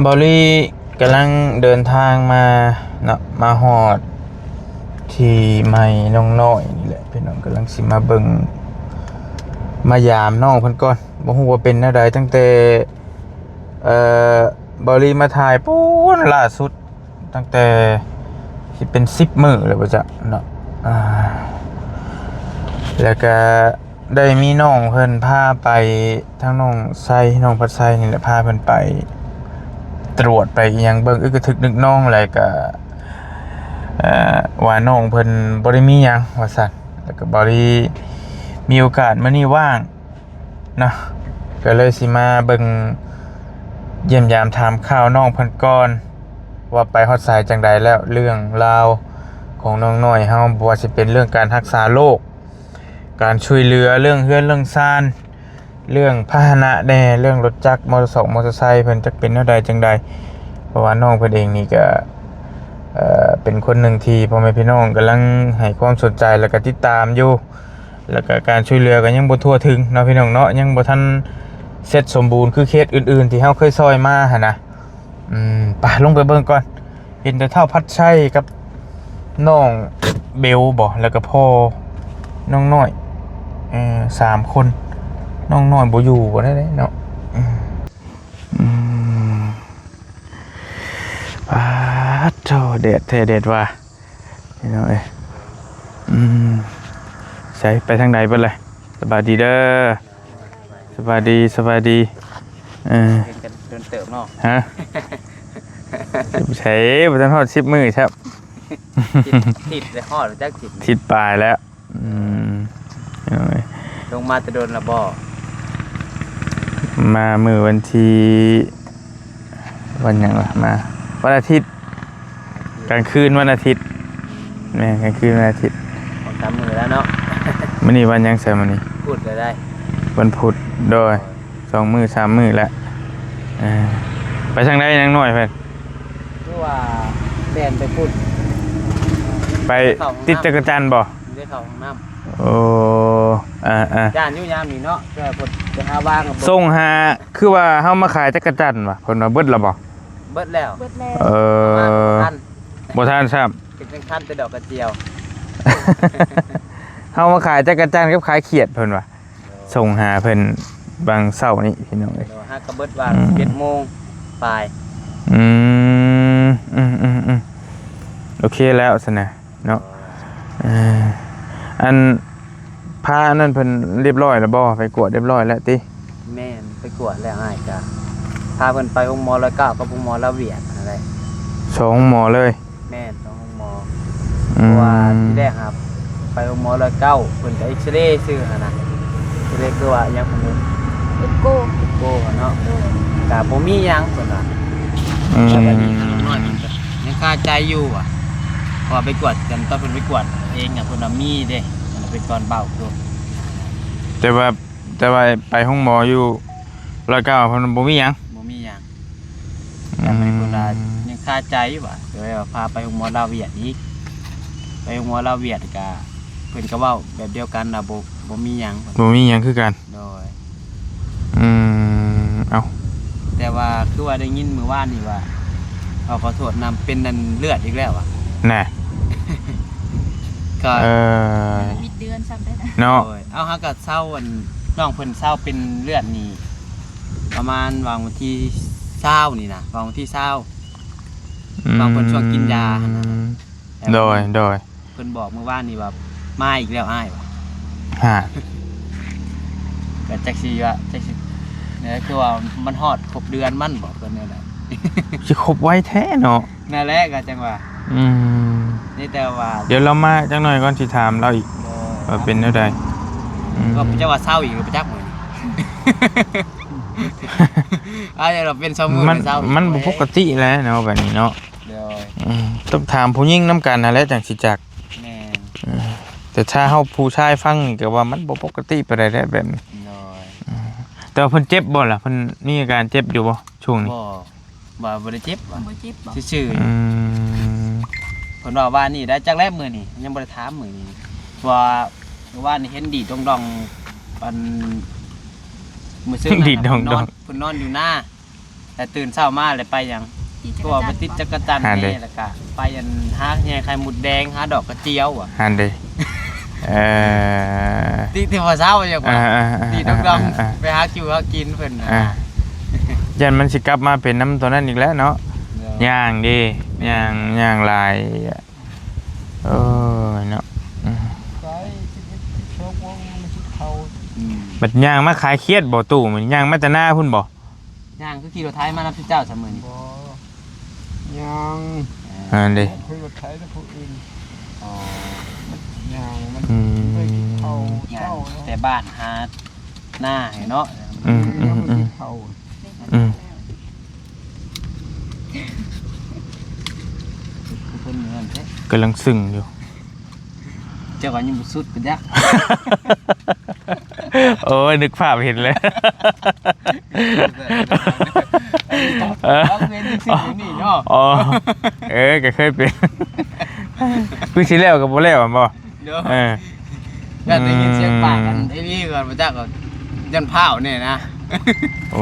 ເບົາລີກຳລັງເດີນທາງມາເນາະ ມາຮອດທີ່ໃໝ່ນ້ອງນ້ອຍນີ້ແຫຼະພີ່ນ້ອງ ກຳລັງຊິມາເບິ່ງມາຢາມນ້ອງເພິ່ນກ່ອນ ບໍ່ຮູ້ວ່າເປັນແນວໃດ ຕັ້ງແຕ່ ເອີ ເບົາລີມາຖ່າຍປູ້ນລ່າສຸດ ຕັ້ງແຕ່ຊິເປັນສິບມື້ແລ້ວບໍ່ຈັກເນາະ ອ່າ ແລ້ວກະ ໄດ້ມີນ້ອງເພິ່ນພາໄປ ທາງນ້ອງໄຊ ນ້ອງພັດໄຊນີ້ແຫຼະ ພາເພິ່ນໄປຕວດໄປອີ່ຫຍັງເບິ່ງ ອຶກກະທຶກນຶກນອງ ແລ້ວກະ ເອີ ວ່ານ້ອງເພິ່ນບໍ່ໄດ້ມີຫຍັງວ່າຊັ້ນ ແລ້ວກະເບົາລີມີໂອກາດມື້ນີ້ວ່າງເນາະ ກະເລີຍຊິມາເບິ່ງ ຢ້ຽມຢາມຖາມຂ່າວນ້ອງເພິ່ນກ່ອນ ວ່າໄປຮອດສາຍຈັ່ງໃດແລ້ວ ເລື່ອງລາວຂອງນ້ອງນ້ອຍເຮົາ ບໍ່ວ່າຊິເປັນເລື່ອງການຮັກສາໂລກ ການຊ່ວຍເຫຼືອເລື່ອງເຮືອນເລື່ອງຊານ ເລື່ອງພາຫະນະແດ່ ເລື່ອງລົດຈັກ ມໍເຕີຊອກມໍເຕີໄຊ ເພິ່ນຈັກເປັນແນວໃດຈັ່ງໃດ ເພາະວ່ານ້ອງເພິ່ນເອງນີ້ກະ ເອີ ເປັນຄົນໜຶ່ງທີ່ພໍ່ແມ່ພີ່ນ້ອງກຳລັງໃຫ້ຄວາມສົນໃຈ ແລ້ວກະຕິດຕາມຢູ່ ແລ້ວກະການຊ່ວຍເຫຼືອກະຍັງບໍ່ທົ່ວເຖິງເນາະພີ່ນ້ອງເນາະ ຍັງບໍ່ທັນເສັດສົມບູນຄືເຄສອື່ນໆທີ່ເຮົາເຄີຍຊ່ອຍມາຫັ້ນນະ ອືມ ໄປ ລົງໄປເບິ່ງກ່ອນ ເຫັນແຕ່ທ້າວພັດໄຊກັບນ້ອງເບວບໍ ແລ້ວກະພໍ່ນ້ອງນ້ອຍ ເອີ ສາມຄົນ ນ້ອງນ້ອຍບໍ່ຢູ່ບໍ່ໄດ້ເນາະ ອືມ ອືມ ປາດໂທ້ ແດດແທ້ແດດວ່າ ພີ່ນ້ອງເອີຍ ອືມ ໃສ ໄປທາງໃດເບິດລະ ສະບາຍດີເດີ ສະບາຍດີ ສະບາຍດີ ເອີ ເຫັນກັນດົນເຕີບເນາະ ຮະ ໃສ ບໍ່ທັນຮອດສິບມື້ຊ້ຳ ສິບ ສິບແລ້ວ ຮອດຈັກສິບ ສິບປາຍແລ້ວ ອືມ ເອີຍ ລົງມາແຕ່ດົນລະບໍ່ ມາມື້ວັນທີ ວັນຫຍັງວະ ມາວັນອາທິດ ກາງຄືນວັນອາທິດ ແມ່ນ ກາງຄືນວັນອາທິດ ສອງສາມມື້ແລ້ວເນາະ ມື້ນີ້ວັນຫຍັງຊະມື້ນີ້ ພຸດແລ້ວໄດ ວັນພຸດ ໂດຍ ສອງມື້ສາມມື້ແລ້ວ ເອີ ໄປທາງໃດນາງນ້ອຍເພິ່ນ ຄືວ່າແລ່ນໄປພຸ້ນ ໄປຕິດຈັກກະຈັນບໍ່ ໄດ້ເຂົ້າຫ້ອງນ້ຳ ໂອ້ ອ່າໆ ຢ້ານຢູ່ຍາມນີ້ເນາະ ເພື່ອເພິ່ນໄປຫາວາງ ສົ່ງຫາ ຄືວ່າເຮົາມາຂາຍຈັກກະຈັນຫວາ ເພິ່ນວ່າເບິດລະບໍ່ ເບິດແລ້ວ ເບິດແລ້ວ ເອີ ບໍ່ທັນ ບໍ່ທັນຊ້ຳ ເປັນຈັ່ງທັນແຕ່ດອກກະຈຽວ ເຮົາມາຂາຍຈັກກະຈັນກັບຂາຍຂຽດເພິ່ນວ່າ ໂດຍ ສົ່ງຫາເພິ່ນບາງເຊົ້ານີ້ພີ່ນ້ອງເອີຍ ໂດຍ ຫາກະເບິດວ່າ ອືມ ສິບເອັດໂມງປາຍ ອືມ ອືມໆໆ ໂອເຄແລ້ວຊັ້ນນະ ເນາະ ເອີ ອັນ ພາອັນນັ້ນເພິ່ນຮຽບຮ້ອຍແລ້ວບໍ່ ໄປກວດຮຽບຮ້ອຍແລ້ວຕິ ແມ່ນ ໄປກວດແລ້ວ ອ້າຍກະພາເພິ່ນໄປໂຮງໝໍຮ້ອຍເກົ້າກັບໂຮງໝໍລາວຫວຽດຫັ້ນແຫຼະ ສອງໂຮງໝໍເລີຍ ແມ່ນ ສອງໂຮງໝໍ ອືມ ເພາະວ່າທີແລກຫາໄປໂຮງໝໍຮ້ອຍເກົ້າ ເພິ່ນກະເອັກຊະເຣຊື່ຫັ້ນນະ ເອັກຊະເຣຄືວ່າຫຍັງເພິ່ນ ເອັກໂກ ເອັກໂກເນາະ ໂດຍ ກະບໍ່ມີຫຍັງເພິ່ນວ່າ ອືມ ແລ້ວບາດນີ້ນ້ອງນ້ອຍເພິ່ນກະ ຍັງຄາໃຈຢູ່ວ່າ ເພາະວ່າໄປກວດກັນ ຕອນເພິ່ນໄປກວດເອງນະ ເພິ່ນວ່າມີເດ້ ເພິ່ນເປັນກ່ອນເບົາໂຕ ແຕ່ວ່າ ແຕ່ວ່າໄປໂຮງໝໍຢູ່ຮ້ອຍເກົ້າ ເພິ່ນບໍ່ມີຫຍັງ ບໍ່ມີຫຍັງ ອືມ ແຕ່ເພິ່ນວ່າຍັງຄາໃຈວ່າ ກໍເລີຍວ່າພາໄປໂຮງໝໍລາວຫວຽດອີກ ໄປໂຮງໝໍລາວຫວຽດກະ ເພິ່ນກໍເວົ້າແບບດຽວກັນວ່າບໍ່ ບໍ່ມີຫຍັງ ບໍ່ມີຫຍັງຄືກັນ ໂດຍ ອືມ ເອົ້າ ແຕ່ວ່າຄືວ່າໄດ້ຍິນມື້ວານນີ້ວ່າ ເຂົາຂໍໂທດນຳ ເປັນອັນເລືອດອີກແລ້ວວ່າ ນະ ກໍ ເອີ ມິດເດືອນຊ້ຳໄດ້ນະ ເນາະ ໂດຍ ເອົາ ຫາກະເຊົາ ອັນ ນ້ອງເພິ່ນເຊົາເປັນເລືອດນີ້ ປະມານຫວ່າງວັນທີຊາວນີ້ນະ ຫວ່າງວັນທີຊາວ ອືມ ຫວ່າງເພິ່ນຊ່ວງກິນຢາຫັ້ນນະ ໂດຍ ໂດຍ ເພິ່ນບອກມື້ວານນີ້ວ່າ ມາອີກແລ້ວອ້າຍວ່າ ຮະ ກໍຈັກຊິວ່າ ຈັກຊິ ເອີ ຄືວ່າມັນຮອດຄົບເດືອນມັນບໍ ເພິ່ນແນວໃດ ຊິຄົບໄວແທ້ເນາະ ນັ້ນແຫຼະ ກໍຈັ່ງວ່າ ອືມ ນີ້ແຕ່ວ່າ ດຽວລາວມາຈັກໜ້ອຍກ່ອນ ຊິຖາມລາວອີກ ໂດຍ ວ່າເປັນແນວໃດ ອືມ ກໍຈັກວ່າເຊົາອີກ ບໍ່ຈັກມື້ນີ້ ອາດຈະເປັນສອງມື້ ມັນ ເຊົາອີກ ມັນບໍ່ປົກກະຕິແຫຼະເນາະ ແບບນີ້ເນາະ ໂດຍ ອືມ ຕ້ອງຖາມຜູ້ຍິງນຳກັນຫັ້ນແຫຼະ ຈັ່ງຊິຈັກ ແມ່ນ ເອີ ແຕ່ຖ້າເຮົາຜູ້ຊາຍຟັງນີ້ກໍວ່າມັນບໍ່ປົກກະຕິປານໃດແຫຼະແບບນີ້ ໂດຍ ອືມ ແຕ່ວ່າເພິ່ນເຈັບບໍ່ລະ ເພິ່ນມີອາການເຈັບຢູ່ບໍ່ຊ່ວງນີ້ ບໍ່ ວ່າບໍ່ໄດ້ເຈັບວ່າ ບໍ່ເຈັບບໍ່ ຊື່ໆ ອືມ ເພິ່ນວ່າວານນີ້ໄດ້ ຈັກແລ້ວມື້ນີ້ ຍັງບໍ່ໄດ້ຖາມມື້ນີ້ ວ່າວານນີ້ເຫັນດີດດົງໆ ອັນ ມື້ຊືນນັ້ນ ດີດດົງໆ ເພິ່ນນອນ ເພິ່ນນອນຢູ່ນາ ແຕ່ຕື່ນເຊົ້າມາແລ້ວໄປຫຍັງ? ຕິດຈັກ ກໍວ່າໄປຕິດຈັກກະຈັນ ຫັ້ນເດ້ ແດ່ ແລ້ວກະໄປອັນຫາແຍງໄຂ່ມົດແດງ ຫາດອກກະຈຽວ ຫັ້ນເດ້. ເອີ ຕິ ຕິວ່າເຊົ້າຫຍັງ ອ່າ ວະ ອ່າ ອ່າ ດີດອງໆ ອ່າ ອ່າ ໄປຫາຢູ່ຫາກິນເພິ່ນນະ ອ່າ ຢ້ານມັນຊິກັບມາເປັນນຳຕົວນັ້ນອີກແລ້ວເນາະ. ໂດຍ ຍ່າງເດ້ ຍ່າງ ຍ່າງຫຼາຍ. ເອີເນາະ ອືມ ໄປສິບເອັດ ສິບສອງໂມງມັນຊິເຂົ້າ. ອືມ ບັດຍ່າງມາຂາຍຂຽດບໍ່? ຕູ້ມັນຍ່າງມາແຕ່ນາພຸ້ນບໍ່? ຍ່າງຄືຂີ່ລົດໄຖມານຳເຈົ້າຊະມື້ນີ້? ບໍ່ ຍ່າງ ອ່າ ເດ້ ເອີ ຂີ່ລົດໄຖນຳຜູ້ອື່ນ. ອໍ ຍ່າງມັນ ອືມ ໄປກິນເຂົ້າເຊົ້າເນາະ ແຕ່ບ້ານຫາ ໜ້າໃຫ້ເນາະ. ອືມ ອືມ ອືມ ອືມ ເຂົ້າ ອືມ ເພິ່ນເໝືອນແທ້ ກຳລັງຊຶ້ງຢູ່. ເຈົ້າກໍຍັງບໍ່ສຸດໄປຈັກ. ໂອ້ຍ ນຶກພາບເຫັນແລ້ວ. ເອີ ເຮົາເປັນຈັ່ງຊີ້ຢູ່ນີ້ເນາະ. ອໍ ເອີ ກໍເຄີຍເປັນ. ຄືຊິແລ້ວກໍບໍ່ແລ້ວ ແມ່ນບໍ່? ໂດຍ ເອີ ຢ້ານໄດ້ຍິນສຽງປາກກັນ ອືມ ເອລີກ່ອນ ບໍ່ຈັກກໍຢ້ານພ້າວແດ່ນະ.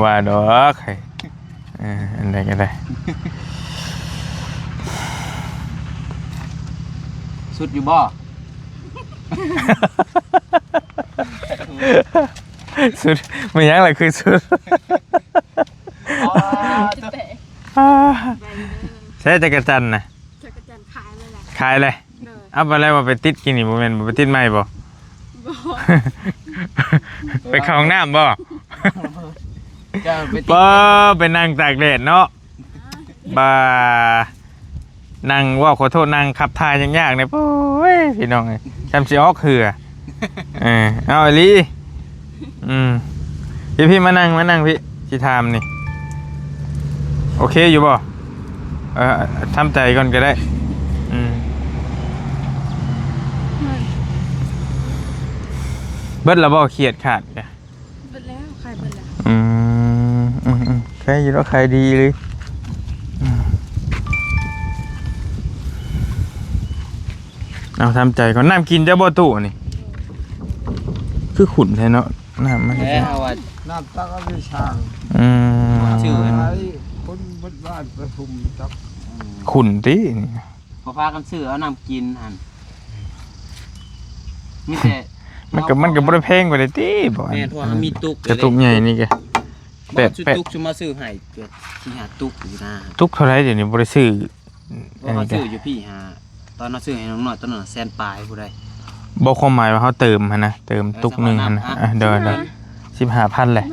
ວ່າດອກ ເອີ ອັນໃດກໍໄດ້. ສຸດຢູ່ບໍ່? ສຸດ ແມ່ນຫຍັງລະຄືສຸດ? ອໍ ໃຊ້ຈັກກະຈັນນະ? ຈັກກະຈັນຂາຍເລີຍແຫຼະ ຂາຍເລີຍ. ໂດຍ ເອົາໄປແລ້ວວ່າໄປຕິດກິນນີ້ ບໍ່ແມ່ນບໍ່ໄປຕິດໃໝ່ບໍ່? ບໍ່ ໄປເຂົ້າຫ້ອງນ້ຳບໍ່? ເຈົ້າໄປຕິດ ບໍ່ ໄປນັ່ງຕາກແດດເນາະ. ອ່າ ບໍ່ ນັ່ງເວົ້າ ຂໍໂທດ ນັ່ງຂັບຖ່າຍຍາກໆນີ້ ໂອ້ຍ ພີ່ນ້ອງເອີຍ ຊ່ຳຊິອອກເຫື່ອ. ເອີ ເອົາອີ່ຫຼີ. ອືມ ພີ່ໆ ມານັ່ງ ມານັ່ງພີ່ ຊິຖາມນີ້ ໂອເຄຢູ່ບໍ່? ເອີ ທຳໃຈກ່ອນກໍໄດ້. ອືມ ເບິດແລ້ວບໍ່? ຂຽດຂາດ ເບິດແລ້ວ ຂາຍເບິດແລ້ວ. ອືມ ອືມໆ ຂາຍຢູ່ດອກ ຂາຍດີເລີຍ. ອືມ ເອົາ ທຳໃຈກ່ອນ. ນ້ຳກິນເຈົ້າບໍ່? ຕູ້ນີ້ຄືຂຸ້ນແທ້ເນາະ ນ້ຳມັນ. ແທ້ ເອົາວ່າ ນ້ຳຕັກເອົາໄປສ້າງ. ອືມ ຊື່ອັນ ໃຫ້ຄົນເບິດບ້ານປະຊຸມຈັກ. ອືມ ຂຸ້ນຕິ ກໍພາກັນຊື້ເອົານ້ຳກິນຫັ້ນ ມີແຕ່ ມັນກໍ ມັນກໍບໍ່ໄດ້ແພງປານໃດຕິ. ບໍ່ ແມ່ນ ເພາະວ່າເຮົາມີຕຸກ ກະຕຸກໃຫຍ່ນີ້ກະ ແປດ ແປດ ຕຸກ ຊຸມມາຊື້ໃຫ້ເກືອບສີ່ຫ້າຕຸກຢູ່ນະ. ຕຸກເທົ່າໃດດຽວນີ້? ບໍ່ໄດ້ຊື້. ເພາະວ່າເຮົາຊື້ຢູ່ພີ້ຫາ ຕອນເຮົາຊື້ໃຫ້ນ້ອງນ້ອຍຕອນນັ້ນແສນປາຍພຸ້ນໃດ. ບໍ່ ຄວາມໝາຍວ່າເຮົາເຕີມຫັ້ນນະ ເຕີມຕຸກໜຶ່ງຫັ້ນນະ. ເອີ ເອີ ໂດຍ ໂດຍ ສິບຫ້າພັນແຫຼະ.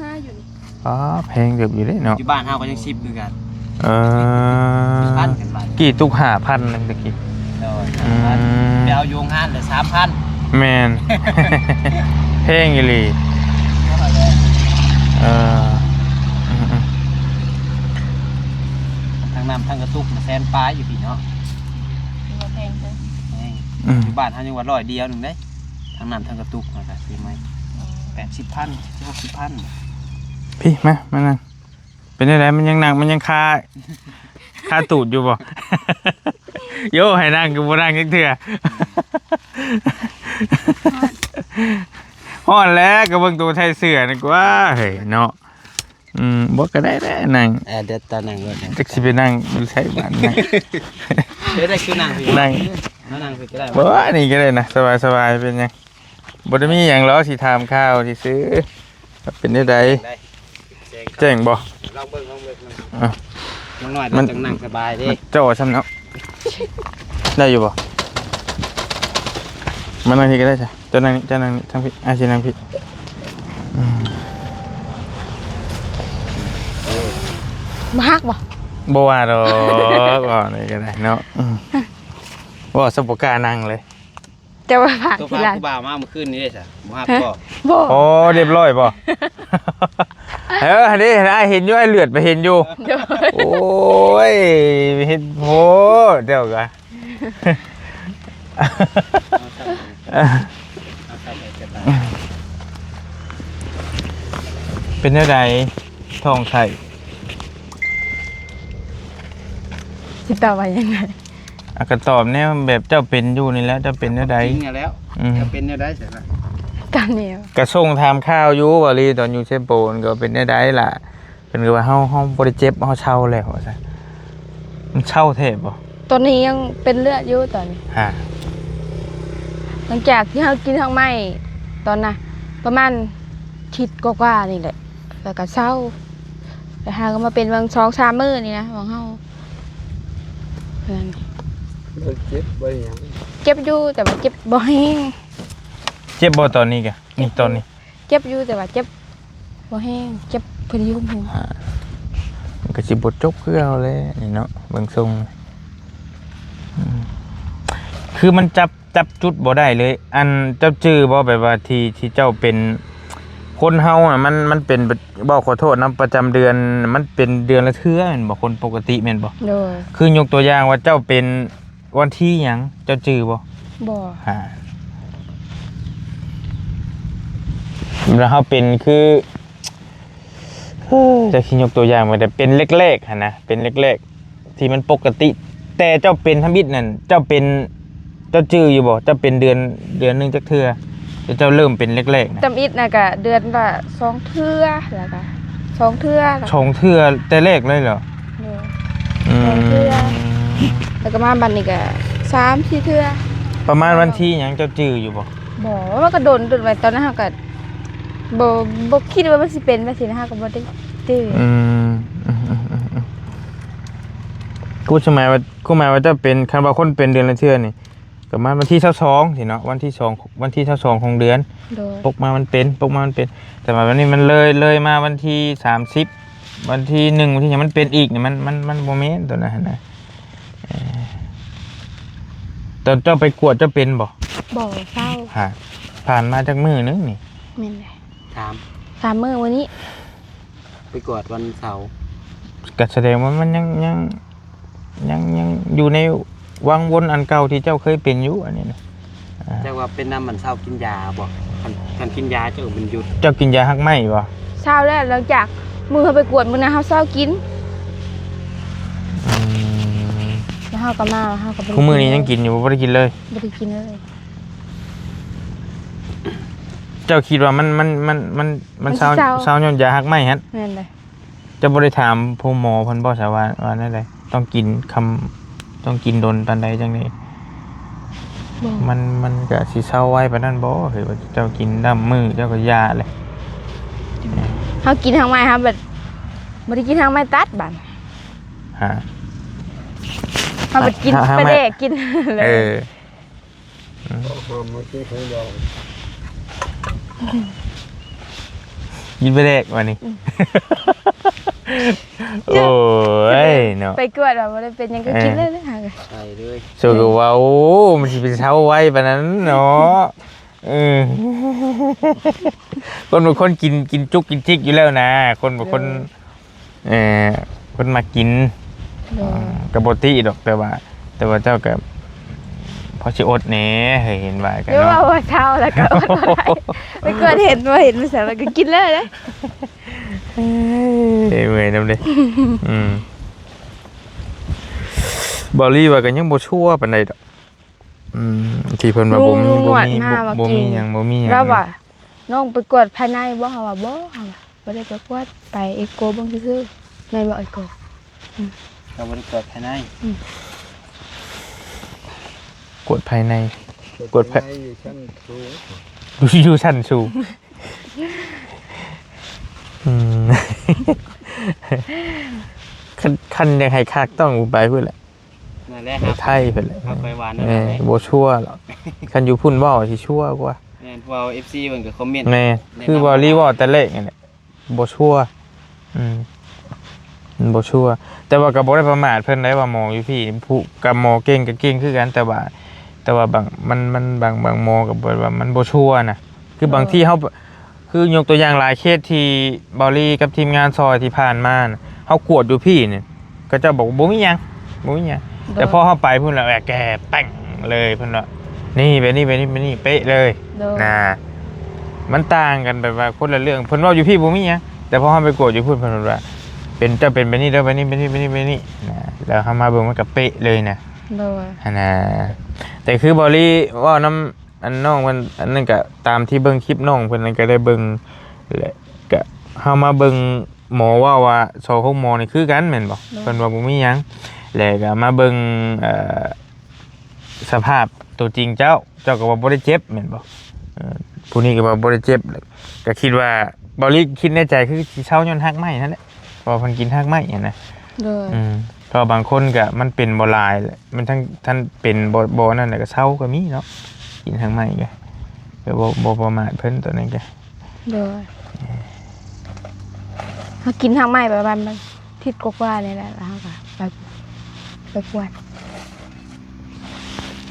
ອໍ ແພງເຕີບຢູ່ເດ້ເນາະ. ຢູ່ບ້ານເຮົາກໍຍັງສິບຄືກັນ. ເອີ ພັນກັນໄປ ກີ່ຕຸກຫ້າພັນໜຶ່ງຕະກີ້. ໂດຍ ອືມ ໄປເອົາຢູ່ໂຮງງານລະສາມພັນ. ແມ່ນ ແພງອີ່ຫຼີ. ເອີ ອືມໆ ທັງນ້ຳທັງກະຕຸກນະແສນປາຍຢູ່ພີ້ເນາະ. ຖືວ່າແພງເຕີບ. ແພງ. ອືມ ຢູ່ບ້ານເຮົາຍັງວ່າຮ້ອຍດຽວໜຶ່ງເດ້ ທັງນ້ຳທັງກະຕຸກ. ເຮົາກໍຊື້ໃໝ່ ອືມ ແປດສິບພັນ ຫົກສິບພັນ. ພີ້ ມາ ມານັ່ງ. ເປັນຈັ່ງໃດ? ມັນຍັງໜັກ ມັນຍັງຄາ ຄາຕູດຢູ່ບໍ່? ໂຢ ໃຫ້ນັ່ງກໍບໍ່ນັ່ງຈັກເທື່ອ. ຮ້ອນແຫຼະ ກໍເບິ່ງໂຕໃສ່ເສື້ອນີ້ກວ່າ ເຮີ້ຍເນາະ. ອືມ ບໍ່ກໍໄດ້ແຫຼະນັ່ງ. ເອີ ດຽວຕານັ່ງໂລດ ຈັກຊິໄປນັ່ງຢູ່ໃສບາດນີ້. ເອີ ໄດ້ຄືນັ່ງພີ້ ນັ່ງ ເຮົານັ່ງພີ້ກໍໄດ້. ບໍ່ ອັນນີ້ກໍໄດ້ນະ ສະບາຍໆ ເປັນຫຍັງ. ບໍ່ໄດ້ມີຫຍັງຫຼອກ ຊິຖາມຂ່າວຊື່ໆ. ເປັນແນວໃດ? ແຈ້ງບໍ່? ລອງເບິ່ງ ລອງເບິ່ງ. ອ່ະ ນ້ອງນ້ອຍມັນຈັ່ງນັ່ງສະບາຍເດ້ ມັນຈ່ອຊ້ຳເນາະ. ໄດ້ຢູ່ບໍ່? ມານັ່ງພີ້ກໍໄດ້ຈ້ະ. ເຈົ້ານັ່ງນີ້ ເຈົ້ານັ່ງນີ້ ທາງພີ້ ອ້າຍຊິນັ່ງພີ້. ອືມ ບໍ່ຮັກບໍ່? ບໍ່ວ່າດອກ ເວົ້າໄດ້ກໍໄດ້ເນາະ. ອືມ ເວົ້າຊະບໍ່ກ້ານັ່ງເລີຍ. ຈະວ່າພາກທີຫຼັງ ໂຕພາຜູ້ບ່າວມາມື້ຄືນນີ້ເດ້ຊະ ບໍ່ຮັບບໍ່? ບໍ່. ໂອ້ ຮຽບຮ້ອຍບໍ່? ເອີ ຫັ້ນເດ້ ອ້າຍເຫັນຢູ່ ອ້າຍເຫຼືອດໄປເຫັນຢູ່. ໂດຍ ໂອ້ຍ ເຮັດໂພດເຈົ້າກະ. ເປັນແນວໃດ? ທ້ອງໄສ້ ຊິຕອບວ່າຫຍັງ? ອ່ະ ກໍຕອບແນວແບບເຈົ້າເປັນຢູ່ນີ້ແຫຼະ ເຈົ້າເປັນແນວໃດ? ເຈົ້າເປັນແນວໃດ? ອືມ ເຈົ້າເປັນແນວໃດຊັ້ນນະ? ຕາມແນວ ກະສົ່ງຖາມຂ່າວຢູ່ວ່າລີ ຕອນຢູ່ເຊໂປນ ກໍເປັນແນວໃດລະ? ເພິ່ນກໍວ່າເຮົາ ເຮົາບໍ່ໄດ້ເຈັບ ເຮົາເຊົາແລ້ວວ່າຊັ້ນ. ມັນເຊົາແທ້ບໍ່? ຕອນນີ້ຍັງເປັນເລືອດຢູ່ຕອນນີ້. ຮະ ຫຼັງຈາກທີ່ເຮົາກິນຮາກໄມ້ຕອນນະ ປະມານທິດກວ່າໆນີ້ແຫຼະ ແລ້ວກໍເຊົາ. ແລ້ວຫາກໍມາເປັນຫວ່າງສອງສາມມື້ນີ້ນະ ຂອງເຮົາ. ບໍ່ເຈັບບໍ່ຫຍັງ? ເຈັບຢູ່ ແຕ່ວ່າເຈັບບໍ່ແຮງ. ເຈັບບໍ່ຕອນນີ້ກະ? ນີ້ຕອນນີ້ ເຈັບຢູ່ ແຕ່ວ່າເຈັບບໍ່ແຮງ ເຈັບພໍດີຫຸ້ມໆ. ມັນກໍຊິບໍ່ຈົບຄືເຮົາແຫຼະນີ້ເນາະ ເບິ່ງຊົງ. ອືມ ຄືມັນຈັບ ຈັບຈຸດບໍ່ໄດ້ເລີຍ. ອັນ ເຈົ້າຈື່ບໍ່ ແບບວ່າທີ່ ທີ່ເຈົ້າເປັນ ຄົນເຮົານະ ມັນ ມັນເປັນ ເວົ້າຂໍໂທດນຳ ປະຈຳເດືອນ ມັນເປັນເດືອນລະເທື່ອແມ່ນບໍ່? ຄົນປົກກະຕິແມ່ນບໍ່? ໂດຍ. ຄືຍົກຕົວຢ່າງວ່າເຈົ້າເປັນ ວັນທີຫຍັງ ເຈົ້າຈື່ບໍ່? ບໍ່. ອ່າ ແລ້ວເຮົາເປັນຄື ເອີ ຈະຊິຍົກຕົວຢ່າງວ່າ ແຕ່ເປັນແລກໆຫັ້ນນະ ເປັນແລກໆທີ່ມັນປົກກະຕິ ແຕ່ເຈົ້າເປັນທຳອິດນັ້ນ ເຈົ້າເປັນ ເຈົ້າຈື່ຢູ່ບໍ່? ເຈົ້າເປັນເດືອນ ເດືອນໜຶ່ງຈັກເທື່ອ? ແຕ່ເຈົ້າເລີ່ມເປັນແລກໆນະ ທຳອິດນະ ກະເດືອນລະສອງເທື່ອ ແລ້ວກະສອງເທື່ອ ສອງເທື່ອແຕ່ແລກເລີຍເຫລອ? ໂດຍ. ອືມ ສອງເທື່ອ ແລ້ວກໍມາບັດນີ້ກໍສາມສີ່ເທື່ອ. ປະມານວັນທີຫຍັງ ເຈົ້າຈື່ຢູ່ບໍ່? ບໍ່ ມັນກໍດົນ ດົນໄວ້ ຕອນນັ້ນເຮົາກໍບໍ່ ບໍ່ຄິດວ່າມັນຊິເປັນແບບຊີ້ນະ ເຮົາກໍບໍ່ໄດ້ຈື່. ອືມ ຄືໝາຍວ່າ ຄືໝາຍວ່າເຈົ້າເປັນ ຄັນວ່າຄົນເປັນເດືອນລະເທື່ອນີ້ ປະມານວັນທີຊາວສອງຊີ້ເນາະ ວັນທີສອງ ວັນທີຊາວສອງຂອງເດືອນ. ໂດຍ. ປົກມາມັນເປັນ ປົກມາມັນເປັນ ແຕ່ວ່າບັດນີ້ມັນເລີຍ ເລີຍມາວັນທີສາມສິບ ວັນທີໜຶ່ງ ວັນທີຫຍັງ ມັນເປັນອີກນີ້ ມັນ ມັນ ມັນບໍ່ແມ່ນຕົວນັ້ນຫັ້ນນະ. ເອີ ຕອນເຈົ້າໄປກວດເຈົ້າເປັນບໍ່? ບໍ່ ເຊົາ. ຮະ ຜ່ານມາຈັກມື້ໜຶ່ງນີ້? ແມ່ນແຫຼະ ສາມ ສາມມື້ມື້ນີ້ ໄປກວດວັນເສົາ. ກໍສະແດງວ່າມັນຍັງ ຍັງ ຍັງ ຍັງຢູ່ໃນວັງວົນອັນເກົ່າທີ່ເຈົ້າເຄີຍເປັນຢູ່ ອັນນີ້ນະ. ອ່າ ຈັກວ່າເປັນນຳອັນເຊົາກິນຢາບໍ່? ຄັນ ຄັນກິນຢາເຈົ້າມັນຢຸດ. ເຈົ້າກິນຢາຮາກໄມ້ບໍ່? ເຊົາແລ້ວ ຫຼັງຈາກມື້ເຮົາໄປກວດມື້ນັ້ນ ເຮົາເຊົາກິນ. ອືມ ແລ້ວເຮົາກໍມາ ເຮົາກໍບໍ່ໄດ້ກິນເລີຍ. ຄູ່ມື້ນີ້ຍັງກິນຢູ່ບໍ່? ບໍ່ໄດ້ກິນເລີຍ ບໍ່ໄດ້ກິນເລີຍ. ເຈົ້າຄິດວ່າມັນ ມັນ ມັນ ມັນ ມັນ ມັນເຊົາ ເຊົາ ເຊົາຍ້ອນຢາຮາກໄມ້ຫັ້ນ? ແມ່ນເລີຍ. ເຈົ້າບໍ່ໄດ້ຖາມໂຮງໝໍເພິ່ນບໍ່ຊະວ່າ ວ່າແນວໃດ? ຕ້ອງກິນຄຳ ຕ້ອງກິນດົນປານໃດຈັ່ງໃດ? ບໍ່ ມັນ ມັນກະຊິເຊົາໄວປານນັ້ນບໍ່? ເຮີວ່າເຈົ້າກິນດຳມື້ເຈົ້າກໍຢ່າແຫຼະ. ເຮົາກິນທາງໄມ້ ເຮົາແບບບໍ່ໄດ້ກິນທາງໄມ້ຕັດບາດ. ຮະ ເຮົາແບບກິນ ຫາ ຫາ ປາແດກກິນເລີຍ. ເອີ. ອືມ ຫອມມາກິນຂອງດອງ ກິນໄປແດກວ່ານີ້. ອືມ ໂອ້ຍເນາະ ໄປກວດວ່າບໍ່ໄດ້ເປັນຫຍັງກໍກິນເລີຍ ເອີ ຫາ ໃສ່ເລີຍ. ໂຊກໍວ່າ ໂອ້ ມັນຊິໄປເຊົາໄວປານນັ້ນເນາະ. ເອີ ຄົນບາງຄົນກິນ ກິນຈຸກກິນຈິກຢູ່ແລ້ວນະ ຄົນບາງຄົນ ເອີ ເອີ ເພິ່ນມັກກິນ. ໂດຍ ອ່າ ກໍບໍ່ຕິດອກ ແຕ່ວ່າ ແຕ່ວ່າເຈົ້າກໍພໍຊິອົດແດ່ ເຫັນວ່າກັນເນາະ. ເຈົ້າວ່າເຊົາແລ້ວກໍອົດບໍ່ໄດ້ ໄປກວດເຫັນ ບໍ່ເຫັນ ໄປໃສ ມັນກໍກິນເລີຍເດ້. ເອີຍ ເມື່ອຍນຳເດ້. ອືມ ບາວລີວ່າກໍຍັງບໍ່ຊົວປານໃດດອກ. ອືມ ທີ່ເພິ່ນວ່າບໍ່ມີ ບໍ່ມີຫຍັງ ບໍ່ມີຫຍັງ ແລ້ວວ່າ ນ້ອງໄປກວດພາຍໃນບໍ່? ເຮົາວ່າບໍ່ ເຮົາວ່າບໍ່ໄດ້ໄປກວດ ໄປເອໂກເບິ່ງຊື່ໆ. ແມ່ນບໍ່ເອໂກ? ອືມ ເຮົາບໍ່ໄດ້ກວດພາຍໃນ. ອືມ ກວດພາຍໃນ ກວດພາຍໃນຢູ່ຊັ້ນສູງ ຢູ່ຊັ້ນສູງ. ອືມ ຄັນ ຄັນຢາກໃຫ້ຄັກຕ້ອງໄປພຸ້ນແຫຼະ. ນັ້ນແຫຼະ ໄທເພິ່ນແຫຼະ ເຮົາໄປວ່ານັ້ນແຫຼະ ບໍ່ຊົວດອກ. ຄັນຢູ່ພຸ້ນເວົ້າຊິຊົວກວ່າ. ແມ່ນ ເວົ້າ ເອັຟຊີ ເພິ່ນກໍຄອມເມັນ ແມ່ນ ຄືເວົ້າລີເວົ້າແຕ່ແລກນັ້ນແຫຼະ ບໍ່ຊົວ. ອືມ ມັນບໍ່ຊົວ ແຕ່ວ່າກໍບໍ່ໄດ້ປະໝາດເພິ່ນໄດ໋ ວ່າໝໍຢູ່ພີ້ ຜູ້ ກັບໝໍເກັ່ງກໍເກັ່ງຄືກັນ ແຕ່ວ່າ ແຕ່ວ່າບາງ ມັນ ມັນ ບາງ ບາງໝໍກໍແບບວ່າມັນບໍ່ຊົວນະ ຄືບາງທີເຮົາ ຄືຍົກຕົວຢ່າງຫຼາຍເຄສທີ່ເບົາລີກັບທີມງານຊ່ອຍທີ່ຜ່ານມານະ ເຮົາກວດຢູ່ພີ້ນີ້ ເຂົາເຈົ້າບອກບໍ່ມີຫຍັງ ບໍ່ມີຫຍັງ ໂດຍ ແຕ່ພໍເຮົາໄປພຸ້ນລະແອກແກ່ແປ້ງເລີຍ ເພິ່ນວ່ານີ້ແບບນີ້ ແບບນີ້ ແບບນີ້ເປະເລີຍ ໂດຍ ນະ ມັນຕ່າງກັນແບບວ່າຄົນລະເລື່ອງ ເພິ່ນເວົ້າຢູ່ພີ້ບໍ່ມີຫຍັງ ແຕ່ພໍເຮົາໄປກວດຢູ່ພຸ້ນ ເພິ່ນວ່າເປັນ ເຈົ້າເປັນແບບນີ້ເດີ ແບບນີ້ ແບບນີ້ ແບບນີ້ ແບບນີ້ນະ ແລ້ວເຮົາມາເບິ່ງມັນກະເປະເລີຍນະ ໂດຍ ຫັ້ນນະ ແຕ່ຄືເບົາລີເວົ້ານຳ ອັນນ້ອງເພິ່ນ ອັນນັ້ນກະຕາມທີ່ເບິ່ງຄລິບນ້ອງເພິ່ນນັ້ນກະໄດ້ເບິ່ງແຫຼະ ກະເຮົາມາເບິ່ງ ໝໍເວົ້າວ່າສອງໂຮງໝໍນີ້ຄືກັນແມ່ນບໍ່? ໂດຍ ເພິ່ນວ່າບໍ່ມີຫຍັງ ແລ້ວກໍມາເບິ່ງ ເອີ ສະພາບຕົວຈິງເຈົ້າ ເຈົ້າກໍວ່າບໍ່ໄດ້ເຈັບແມ່ນບໍ່? ເອີ ຜູ້ນີ້ກໍວ່າບໍ່ໄດ້ເຈັບ ກໍຄິດວ່າ ເບົາລີຄິດໃນໃຈຄືຊິເຊົາຍ້ອນຮາກໄມ້ຫັ້ນແຫຼະ ເພາະວ່າເພິ່ນກິນຮາກໄມ້ຫັ້ນນະ. ໂດຍ ອືມ ເພາະບາງຄົນກໍມັນເປັນບໍ່ຫຼາຍ ມັນທັງ ທັງເປັນບໍ່ ບໍ່ນັ້ນແລ້ວກໍເຊົາກໍມີເນາະ ກິນຮາກໄມ້ກໍ ກໍບໍ່ ບໍ່ປະໝາດເພິ່ນຕົວນັ້ນກໍ. ໂດຍ ເຮົາກິນຮາກໄມ້ປະມານ ມັນທິດກວ່າໆນີ້ແຫຼະ ແລ້ວເຮົາກໍໄປ ໄປກວດ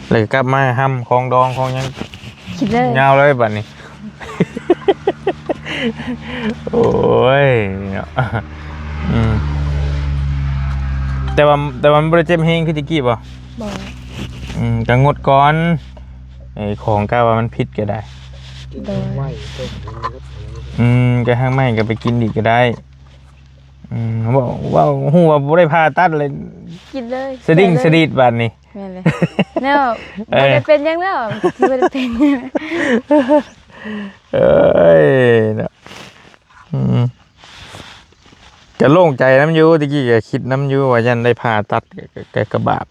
ແລ້ວກໍກັບມາຫ້ຳຂອງດອງຂອງຫຍັງ ກິນເລີຍ ຍາວເລີຍບັດນີ້. ໂອ້ຍເນາະ ອືມ ແຕ່ວ່າ ແຕ່ວ່າມັນບໍ່ໄດ້ເຈັບແຮງຄືແຕ່ກີ້ບໍ່? ບໍ່ ອືມ ກໍງົດກ່ອນ ໄອ້ຂອງກະວ່າມັນຜິດກໍໄດ້. ໂດຍ ອືມ ກໍຮາກໄມ້ກໍໄປກິນອີກກໍໄດ້. ອືມ ເວົ້າ ເວົ້າ ຮູ້ວ່າບໍ່ໄດ້ຜ່າຕັດເລີຍ ກິນເລີຍ ສະດິ້ງ ສະດີດບາດນີ້. ແມ່ນເລີຍ ແນວ ເອີ ບໍ່ໄດ້ເປັນຫຍັງແລ້ວ ບໍ່ໄດ້ເປັນຫຍັງ. ເອີຍເນາະ ອືມ ກໍໂລ່ງໃຈນຳຢູ່ ແຕ່ກີ້ກໍຄິດນຳຢູ່ວ່າຢ້ານໄດ້ຜ່າຕັດ ກໍ ກໍ ກໍບາບ